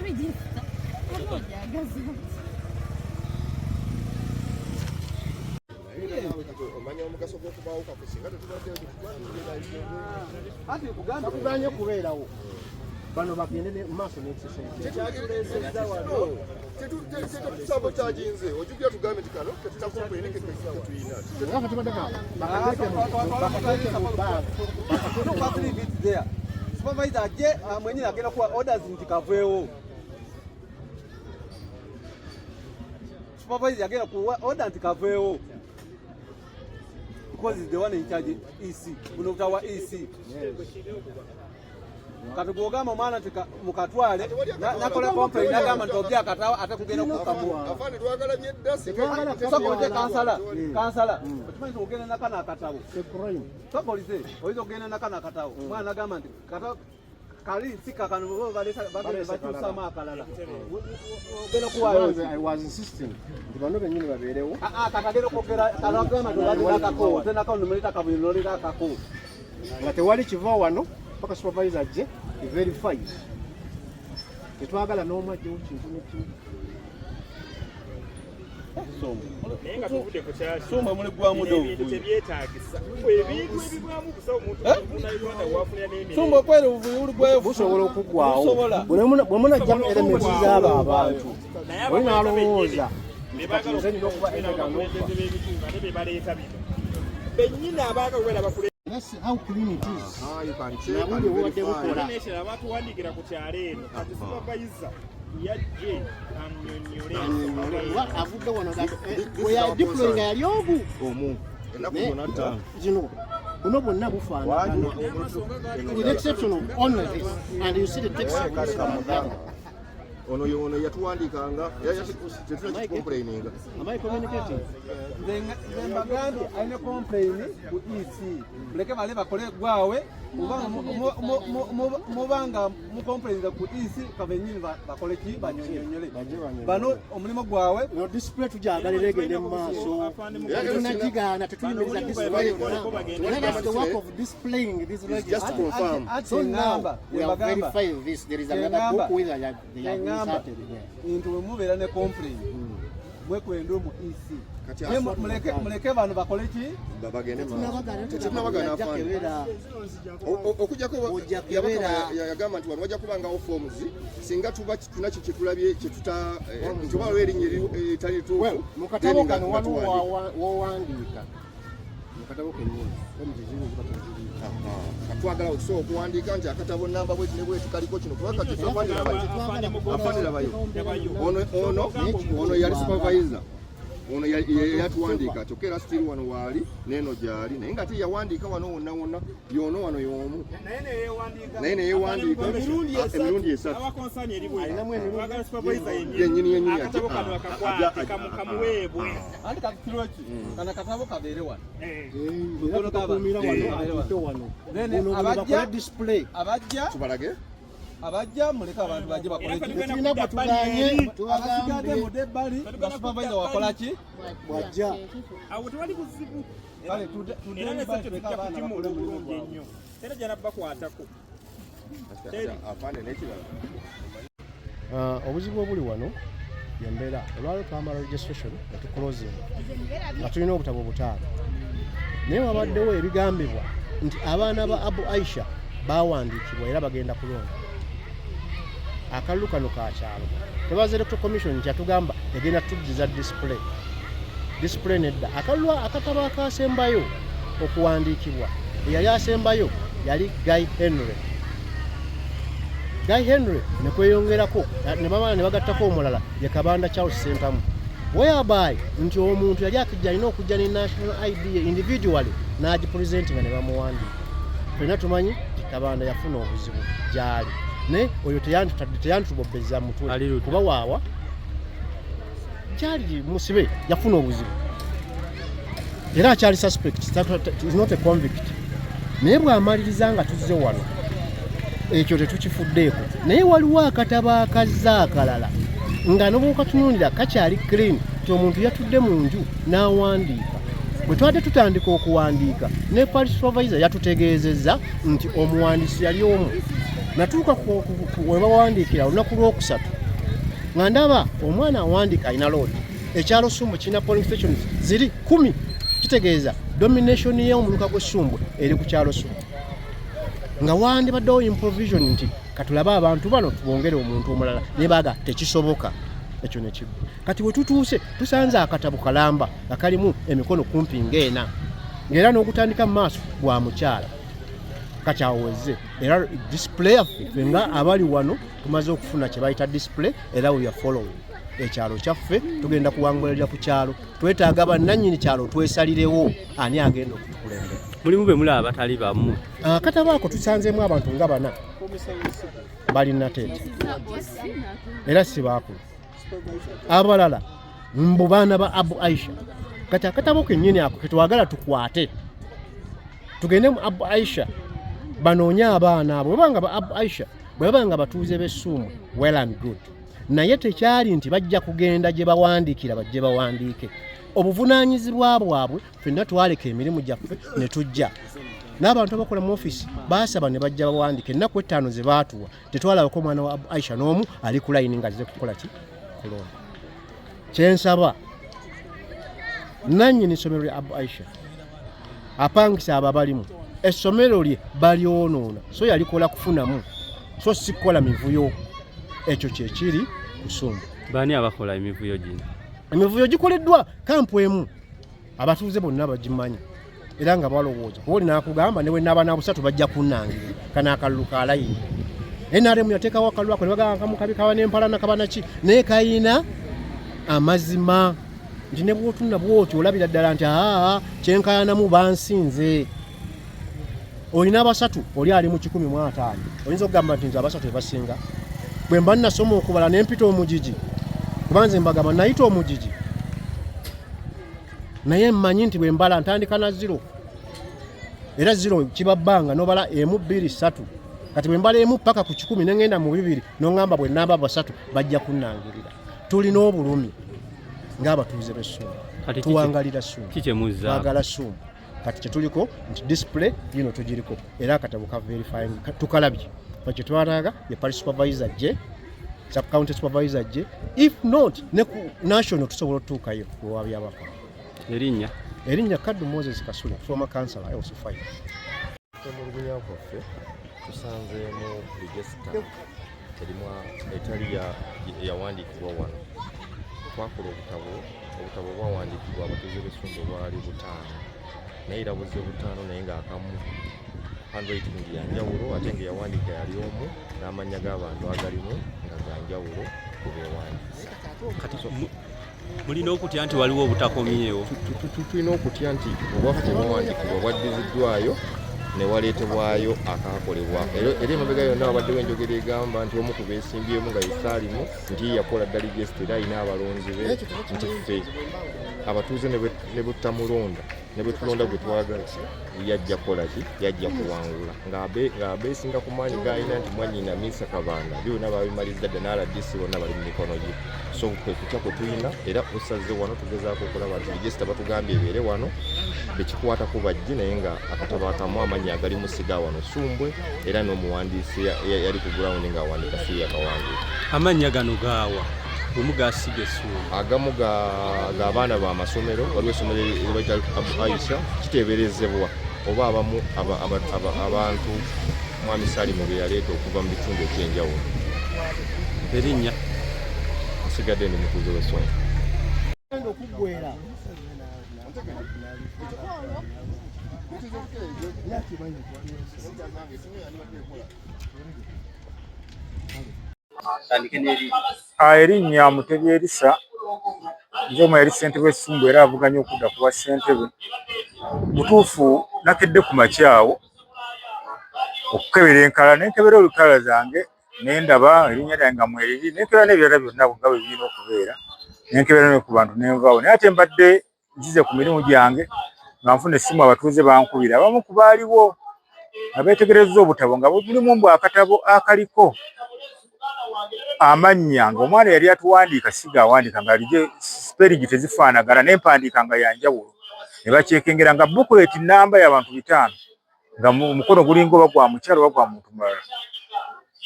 Register. Omanya omugaso gw'okubaawo kwaffe singa tetubaddewo. Takuganye kubeerawo, bano bagende mu maaso n'exercise. Tetusabotaginze, ojjukira tugambe nti kano ketutakomplaini ketuyina. Nga tubadde bakateeke mu bag. Just leave it there. Supervisor ajje mwenyewe agenda kuwa orders nti kaveewo. Supervisor agenda kuwa order nti kaveewo. Because he's the one in charge EC. Buno butawa EC. Kati gw'ogamba omwana nti mukatwale nakola complaint n'agamba nti obye akatawa ate kugenda kukamuwa. Afaani twagala byedda. Sooka ojje kansala, kansala. Okimanyi nti ogenda nakano akatabo. Crime. Sokolise oyinza okugenda nakano akatabo, omwana nagamba nti kali si kakano, bo balesa bagenda bakyusaamu akalala, ogenda kuwaayo. Nze I was insisting nti bano bennyini babeerewo. Kati agenda okwogera kalagamba nti obadde akako tenako nomuleta kabuli noleta akako. Nga tewali kiva wano paka supervisor ajje verify. Tetwagala n'omu ajjewo kintu nekimu. Naye nga tuvudde ku kyaki Sumba muligwamu bino ebintu tebyetaagisa, ebintu ebigwamu busawo omuntu munauganda wafunira n'emirembe. Sumba okwera obuvuyo buligwayo. Busobola okuggwawo. Busobola. Bwe munajjamu elements z'abo abantu, Naye oli abaweereza n'alowooza bennyini kati nze nina okuba emeka n'okufa. abakulembeze b'ebitundu ate be baleeta bino bennyini abaagala okubeera bakulembeze. That's how clean it is. You can check Nabuli and obubadde verify. bukola. N'ekirala, abatuwandiikira ku kyalo eno, kati supervisor yajje annyonnyole. Oba avudde wano This we is our deploying concern. yali ogu Omu ennaku zonna 5. Zino buno bwonna bufaanagana with the exception of only this, and you see the text of this one. Ono ono yatuwandiikanga tetulina kicomplaininga. Am I communicating? Nze mbagambye alina complain ku EC, muleke bale bakole gwawe, kubanga mubanga mucomplaininga ku EC, kabenyini bakole ki, banyonyonyole bano omulimu gwabwe. No display tujagalira egende mu maaso, tetunagigaana, tetuyimiriza display yonna. Let us the work of displaying this Just register. confirm. So now we have verified this. There is another book where they have inserted there. Nti bwe mubeera ne complain mwekwenda mu EC. Kati Naye muleke bano bakole ki. Bagende maaso. Tetunabagaana. Tetunabagaana, Ajja afande. kebera. Okujjako Ojja yabaka kebera. yagamba nti wano wajja kubangawo forms singa tuba tunakyo kyetulabye kyetuta nti oba waliwo erinnya eritali lituufu. Well, mu katabo Then nga kano waliwo tuwandiika. wowandiika mu katabo kennyini forms ezimu ziba teziriiwo. Katwagala okusobola okuwandiika nti akatabo namba bweti ne bweti kaliko kino, kuba kati afande labayo ono yali supervisor, ono yatuwandiika, kyokka era still wano waali neeno gyali, naye nga ate yawandiika wano wonna wonna yono wano y'omu, naye neyewandiika emirundi 3. Aba concern eri bwe Alinamu emirundi twagala supervisor yennyini yennyini akatabo ajje- kano akakwate kamuweebwe. Anti kati ki kano akatabo kabeere wano. Era tukakuumira wano, atudde wano. Then Buno buno bakole display. Abajja tubalage. Abajja muleke abantu bajje bakole Era ki. tugenda Tetulina gwe kudda bbali tuganye. eri. Abasigadde Tubagambye mudde ebbali nga supervisor wakola ki. bwajja. Awo tewali buzibu. Kale tudde Era ebbali, nesente tuleke tujja abaana kukimula bakole omulimu obulungi gwabwe. ennyo era jana bakwatako. Afande, n'ekirala. Obuzibu obuli wano yembeera olwaliro twamala registration netuclosing nga tulina obutabo 5, naye wabaddewo ebigambibwa nti abaana ba Abu Aisha bawandiikibwa era bagenda kulonda. Akalulu kano ka kyalo. Twebaza Electoral Commission nti yatugamba egenda tujjiza display. Display nedda. Akalulu akatabo akasembayo okuwandiikibwa, eyali asembayo yali Guy Henry. Guy Henry nekweyongerako ne bamala ne bagattako omulala ye Kabanda Charles Sentamu, whereby nti omuntu yali akijja alina okujja ne national ID ye individually n'agipresentinga ne bamuwandiika. Ffenna tumanyi nti Kabanda yafuna obuzibu gyali, naye oyo teyanditubobeza mutwe. Ali ludda. Kuba waawa kyali musibe, yafuna obuzibu era akyali suspect, is not a convict. Naye bw'amaliriza nga tuzze wano, ekyo tetukifuddeeko, naye waliwo akatabo akazza akalala nga nobwokatunuulira kakyali clean, ti omuntu yatudde mu nju n'awandiika. Bwe twadde tutandika okuwandiika ne parish supervisor yatutegeezezza nti omuwandiisi yali omu. Natuuka we bawandiikira olunaku lwokusatu nga ndaba omwana awandiika alina loodi. Ekyalo Ssumbwe kirina polling stations ziri 10, kitegeeza domination y'omuluka gw'Essumbwe eri ku kyalo Ssumbwe. Nga wandibaddewo improvision nti katulabe abantu bano tubongere omuntu omulala, naye baga tekisoboka, ekyo ne kiggwa. Kati we tutuuse tusanze akatabo kalamba nga kalimu emikono kumpi ng'ena, ng'era n'ogutandika mu maaso gwa mukyala. Kati awo wezze era display yaffe ffe nga abali wano tumaze okufuna kye bayita display, era we are following ekyalo kyaffe, tugenda kuwangulira ku kyalo. Twetaaga bannannyini kyalo twesalirewo ani agenda okutukulembera. Mulimu be mulaba batali bamu? Akatabo ako tusanzeemu abantu nga bana bali nateete era si baakulu, abalala mbu baana ba Abu Aisha. Kati akatabo kennyini ako ketwagala tukwate tugende mu Abu Aisha banoonye abaana abo. Bwebanga ba Abu Aisha bwe baba nga batuuze b'Essumbwe, well and good, naye tekyali nti bajja kugenda gye bawandiikira, bajje bawandiike obuvunaanyizibwa bwabwe. Ffenna twaleka emirimu gyaffe ne tujja, n'abantu abakola mu ofiisi baasaba ne bajja bawandiika. Ennaku 5 ze baatuwa tetwalabako omwana wa Abu Aisha n'omu ali ku layini nga azze kukola ki? Kulonda. Kyensaba nannyini ssomero lya Abu Aisha apangisa abo abalimu essomero lye balyonoona, so yalikola kufunamu so si kukola mivuyo. Ekyo kyekiri kusumba. Baani abakola emivuyo gino? Emivuyo gikoleddwa kampu emu, abatuuze bonna bagimanyi era nga balowooza kuba oli n'akugamba ne bwe naaba na busatu bajja kunnangirira. Kano akalulu ka layini, NRM yateekawo akalulu ako ne bagamba kamu kabi kaba n'empalana kaba naki, naye kayina amazima nti ne bw'otunula bw'otyo olabira ddala nti aa kyenkayanamu bansinze. Olina basatu, oli ali mu 150, oyinza okugamba nti nze abasatu ebasinga bwe mba nasoma okubala ne mpita omugigi, kuba nze mbagamba nayita omugigi, naye mmanyi nti bwe mbala ntandika na 0, era 0 kiba bbanga nobala 1 2 3. Kati bwe mbala 1 paka ku 100 ne ŋŋenda mu 2, noŋŋamba bwe namba basatu bajja kunnangirira. Tulina obulumi ng'abatuuze b'Essumbwe, tuwangalira Ssumbwe, twagala Ssumbwe. Kati kyetuliko nti display yino tugiriko era akatabo ka verifying tukalabye. Kyetwataaga ye parish supervisor gye sub county supervisor gye, if not ne ku national tusobola otutuukayo wewabyabako. Erinnya? Erinnya Kaddu Moses Kasule, former councillor LC5. Emulugunya kwaffe tusanzeemu register erimu etali yawandiikibwa wano. Twakola obutabo, obutabo bwawandiikibwa abatuuze b'Essumbwe bwali 5, naye era buzze 5, naye ng'akamu handwriting ya njawulo, ate nga eyawandiika yali omu, n'amannya g'abantu agalimu nga ga njawulo ku beewandiisa. Kati mulina okutya nti waliwo obutakomyewo? Tulina okutya nti obwaffe tebwawandiikibwa bwaddiziddwayo ne waleetebwayo akaakolebwa. Era emabega yonna wabaddewo enjogera egamba nti omu ku beesimbyemu nga ye Saalimu nti ye yakola dda register era alina abalonzi be, nti ffe abatuuze ne bwe tutamulonda ne bwe tulonda gwe twagala yajja kukola ki, yajja kuwangula, ng'abeesinga ku maanyi g'alina nti mwannyina Minsa Kabanda byonna babimalizza dda n'RDC bonna bali mu mikono gye. So kwe kutya kwe tulina, era osaze wano tugezaako okulaba nti register batugambye ebeere wano, bekikwatako bajje, naye nga akatabo akamu amannya agalimu siga wano Ssumbwe, era n'omuwandiisi yali ku ground ng'awandiika si yakawandiika. Amannya gano gaawa bwe mugasiga Essumbwe? Agamu g'abaana b'amasomero, waliwo essomero lye bayita Abu Aisha, kiteeberezebwa oba abamu abantu Mwami Salimu be yaleeta okuva mu bitundu eky'enjawulo. Erinnya? Nsigadde ndi mutuuze w'Essombe. Okuggwera. Erinnya Mutebi Erisa, nze omu yali ssentebe w'Essumbwe era avuganya okudda ku bwa ssentebe. Butuufu nakedde ku makya awo okukebera enkalala, ne nkebera olukalala zange ne ndaba erinnya lyange nga mweriri, ne nkebera n'ebirala byonna nga bwe birina okubeera, ne nkebera ne ku bantu ne nvaawo. Naye ate mbadde nzize ku mirimu gyange nga nfuna essimu, abatuuze bankubira, abamu ku baaliwo nga beetegerezza obutabo nga mulimu mbu akatabo akaliko amannya ng'omwana yali atuwandiika si g'awandiika, nga spelling tezifaanagana n'empandiika nga ya njawulo, ne bakyekengera nga booklet nnamba y'abantu 5 nga omukono gulinga oba gwa mukyala oba gwa muntu mulala.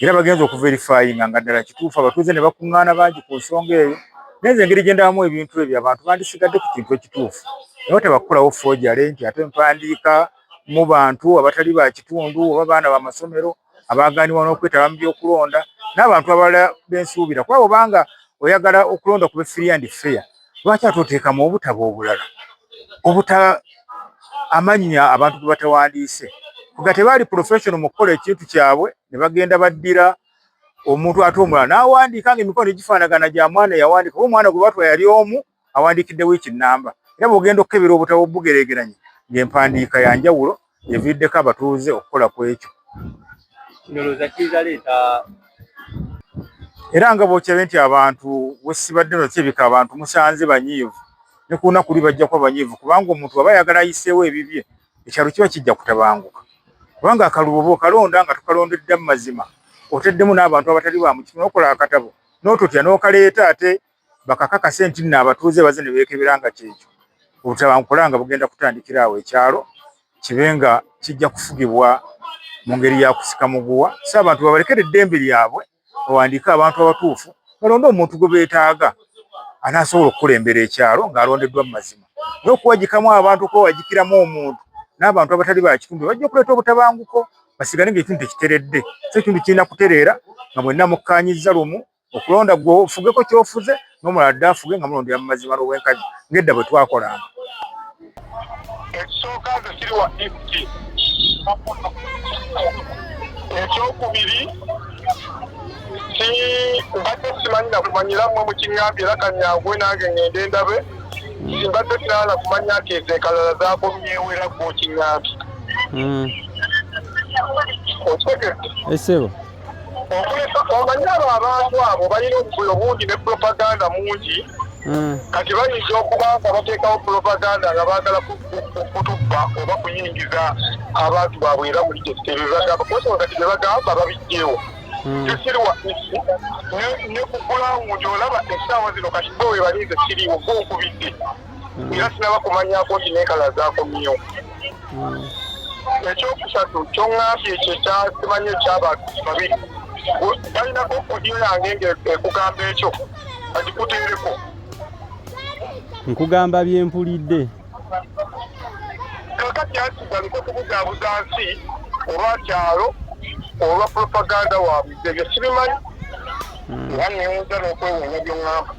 Era bagenze okuverifyinga nga ddala kituufu, abatuuze ne bakuŋŋaana bangi ku nsonga eyo. Naye nze engeri gye ndabamu ebintu ebyo, abantu bandisigadde ku kintu ekituufu, naye tebakukolawo forgery nti ate mpandiika mu bantu abatali ba kitundu oba baana b'amasomero abaagaanibwa n'okwetaba mu by'okulonda n'abantu abalala bensuubira. Kuba bw'obanga oyagala okulonda kube free and fair, lwaki ate oteekamu obutabo obulala obuta amannya abantu ge batawandiise? Nga tebaali professional mu kukola ekintu kyabwe, ne bagenda baddira omuntu ate omulala n'awandiika ng'emikono gifaanagana gya mwana eyawandiika, oba omwana gwe batwa yali omu awandiikidde wiiki nnamba. Era bw'ogenda okukebera obutabo bugereegeranye ng'empandiika ya njawulo, eviiriddeko abatuuze okukola ku ekyo. Era nga bw'okirabye nti abantu wesibadde no kirabika abantu musanze banyiivu, ne ku lunaku luli bajja kuba banyiivu, kubanga omuntu aba ayagala ayiseewo ebibye, ekyalo kiba kijja kutabanguka. Kubanga akalulu oba okalonda nga tokalondedde mu mazima, oteddemu n'abantu abatali ba mu kitundu, n'okola akatabo n'ototya n'okaleeta ate bakakakase nti nno abatuuze baze ne beekebera nga kyekyo. Obutabanguko nga bugenda kutandikira awo, ekyalo kibe nga kijja kufugibwa mu ngeri ya kusika muguwa. So abantu babalekere eddembe lyabwe, bawandiike abantu abatuufu, balonde omuntu gwe beetaaga anaasobola okukulembera ekyalo ng'alondeddwa mu mazima. Naye okuwagikamu abantu, okwewagikiramu omuntu n'abantu abatali ba kitundu, bajja okuleeta obutabanguko, basigale ng'ekitundu tekiteredde. So ekitundu kirina kutereera nga mwenna mukkaanyizza lumu okulonda, gwe ofugeko ky'ofuze n'omulala adde afuge, nga mulondera mu mazima n'obwenkanya ng'edda bwe twakolanga. Ekisooka, nze siri wa EC. Ekyokubiri, si mbadde simanyi nakumanyira mmwe mukiŋŋambye, era kanyangwe nange ŋŋende ndabe. Simbadde sinala nakumanya nti ezo enkalala zakomyewo, era gwe okiŋŋambye. Okitegedde? Esebo. Okuleka omanyi abo abantu abo balina obuvuyo bungi ne propaganda mungi. Kati bayinza okuba nga bateekawo propaganda nga baagala kutubba oba kuyingiza abantu baabwe, era buli kyebagamba kubasonga kati byebagamba babijjeewo. Sisiri wa EC ne ku ground. Olaba essaawa zino kati bo webalinze, siriiwo, bo nkubidde era sinaba kumanyako nti n'enkalala zakomyewo. Ekyokusatu, kyoŋŋambye ekyo ekyasimanyi ekyabantu babiri balinako audio yange nga ekugamba ekyo, agikuteereko. Nkugamba byempulidde. Kakati anti baleke okubuzaabuza nsi olwa kyalo, olwa propaganda waabwe. Ebyo sibimanyi era newuuza n'okwewuunya byoŋŋamba.